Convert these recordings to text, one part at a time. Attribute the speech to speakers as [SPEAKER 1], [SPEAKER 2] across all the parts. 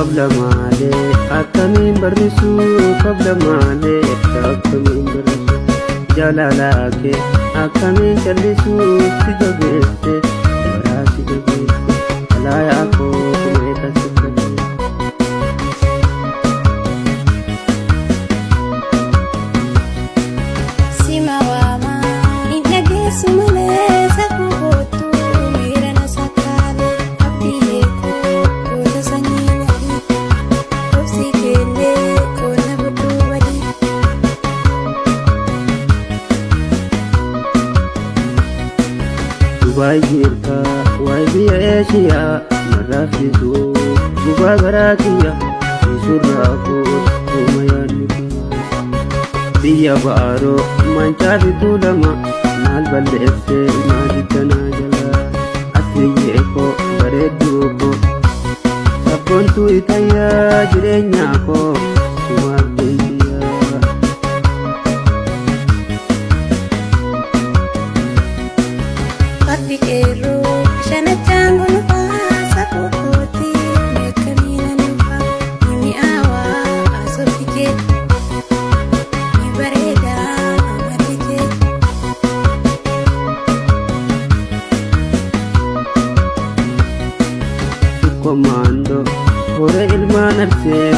[SPEAKER 1] Kabla maalee akkamiin barrisuu, kabla maalee akkamiin barrisuu, jaalalaa kee akkamiin callisuu, si jabeesse garaa si jabeesse alaayaa koo kumeeta si barreesse.
[SPEAKER 2] Sima waamaa hin dhageessu malee safuu kootu miira na sakkaale abdii eekoo goota sanyii nyatii obsi keellee qonna gudduu badii.
[SPEAKER 1] Dubaay jirta waay biyya Eeshiyaa narraafsisu gubaa garaa kiyya isurraa fuudhu yaadni kiyya. Biyya Baaroo mancaa fituu lama maal balleessee maal diddanaa jalaa asliyyee koo bareedduu koo sabboontuu itayyaa jireenyaa koo sumaaf deemtiyyaa.
[SPEAKER 2] Fardi qeerroo shanachaan golfaa safuu kooti beekamiina nufaa ni mi'aawaa asofi kee ni bareedaa amalli kee.
[SPEAKER 1] Komando hore ilmaan arsee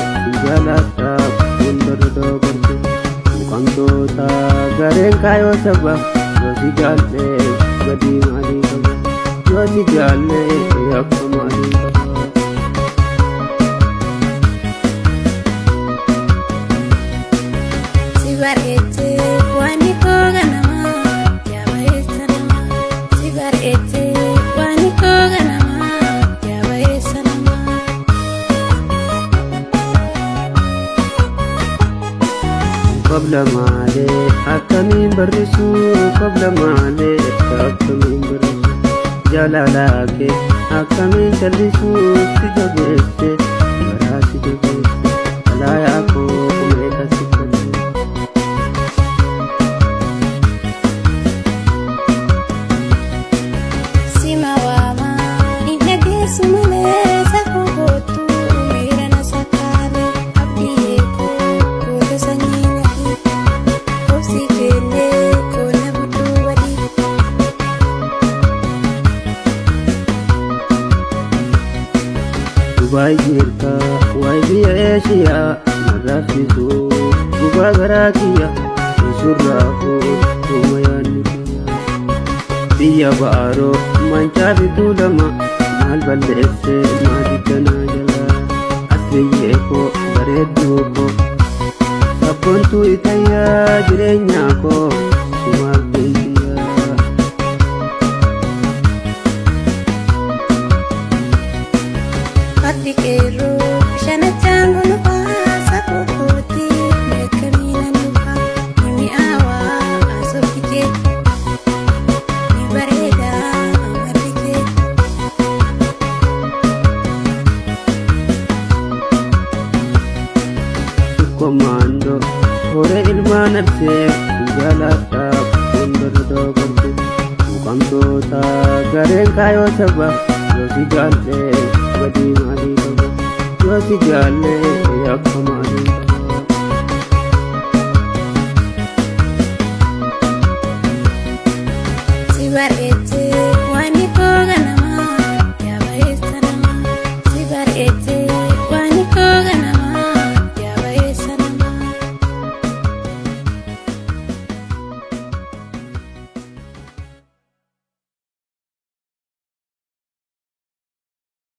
[SPEAKER 1] jaalataaf hunda dodogorte muqamtoota gareen kaayoo saba yoo si jaallee badii maalii qaba yoo si jaallee yakka maalii qaba.
[SPEAKER 2] Si bareechee waan koo ganamaa yaa bareessa namaa. Si bareechee waan koo ganamaa yaa bareessa namaa.
[SPEAKER 1] Kabla maalee akkamiin barrisuu, kabla maalee akkamiin barrisuu, jaalalaa kee akkamiin callisuu, si jabeesse garaa si jabeesse alaayaa koo kumeeta si barreesse.
[SPEAKER 2] Sima waamaa hin dhageessu malee safuu kootu miira na sakkaale abdii eekoo goota sanyii nyatii obsi keellee qonna gudduu badii.
[SPEAKER 1] Dubaay jirta waay biyya Eeshiyaa narraafsisu gubaa garaa kiyya isurraa fuudhu yaadni kiyya. Biyya Baaroo mancaa fituu lama maal balleessee maal diddanaa jalaa asliyyee koo bareedduu koo sabboontuu itayyaa jireenyaa koo sumaaf deemtiyyaa.
[SPEAKER 2] Fardi qeerroo shanachaan golfaa safuu kooti beekamiina nufaa ni mi'aawaa asofi kee ni bareedaa amalli kee.
[SPEAKER 1] Komando hore ilmaan arsee jaalataaf hunda dodogorte muqamtoota gareen kaayoo saba yoo si jaallee badii maalii qaba yoo si jaallee yakka.